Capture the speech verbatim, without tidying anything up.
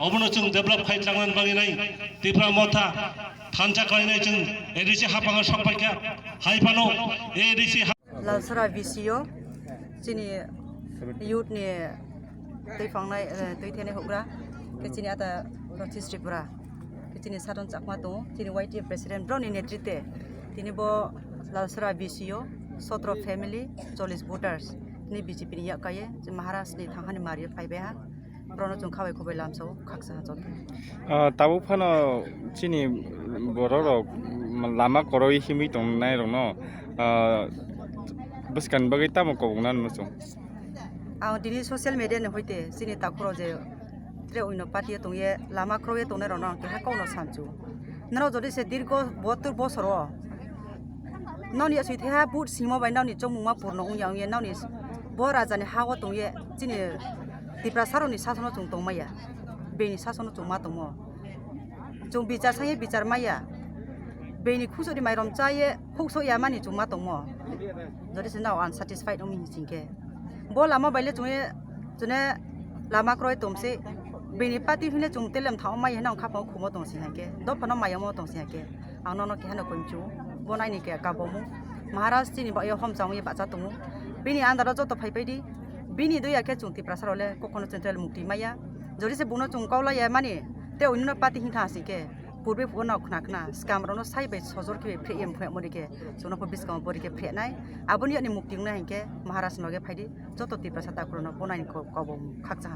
Obono chwng develop khai tlangnani bagwi nai Tipra Motha thansa khlainai chwng A D C haphango sok paikha. Hai phano A D C ha- Lalsara V C O chini youth ni twi phangnai, eh, twi thenai hukra, khe chini ata Rothish Tripura, khe chini Saron Chakma tongo, chini Y T F president, broni netritwe tini bo Lalsara V C O, sotro family, chollish voters ni B J P ni yak kaiye, je Maharaj ni thangkhani mario phaibai ha. Borokno chwng khabai khubai lamsao khaksa ha joto. Ah, tabuk phano chini borok rok lama koroi himwi tongnai rokno, ah, bwskangni bagwi tamo kobokna nw chwng? Ang tini social media ni hoite chini takhuro je tre oino party tongye lama kroye tongnai rokno ang keha kokno samchu. Norok jodi se dirgo botur bosoro noni aswi theha but simo bai noni chongmungma purno wngya wngya noni bo raja ni ha o tongye chini Tiprasa rokni sasono chwng tongmaya, bini sasono chwng ma tongmo, chwng bichar sangye bichar maya, bini khusori mairom chaye khukso ya mani chwng ma tongmo, jodi se nao unsatisfied wngmi hinkhe bo lama baile chwngye chwne lama kroi tongse, bini party hwnle chwng telem thao maya hwnwi ang khapang khumo tongsi hinkhe dophano mayamo tongsi hinkhe. Ang nono keha no koi mchu, bo naini ke kabomu. Maharaj chini ba yo hom chang ye bacha tongo. Bini andaro joto phai pai di. Bini doya khe chwng Tiprasa role kokono central mukti maya. Jodi se buno chwng kaula ya mani, te unino party hing tha si ke. Purbe phuno khna khna, skam rono sai bai sojor ke phre em phre mori ke. Chwngno pho biskang bori ke phre nai. Aboni ani mukti nai hing ke Maharaj noge phai di. Joto Tiprasa takhuro no bo naini ko-, kabomu khakcha.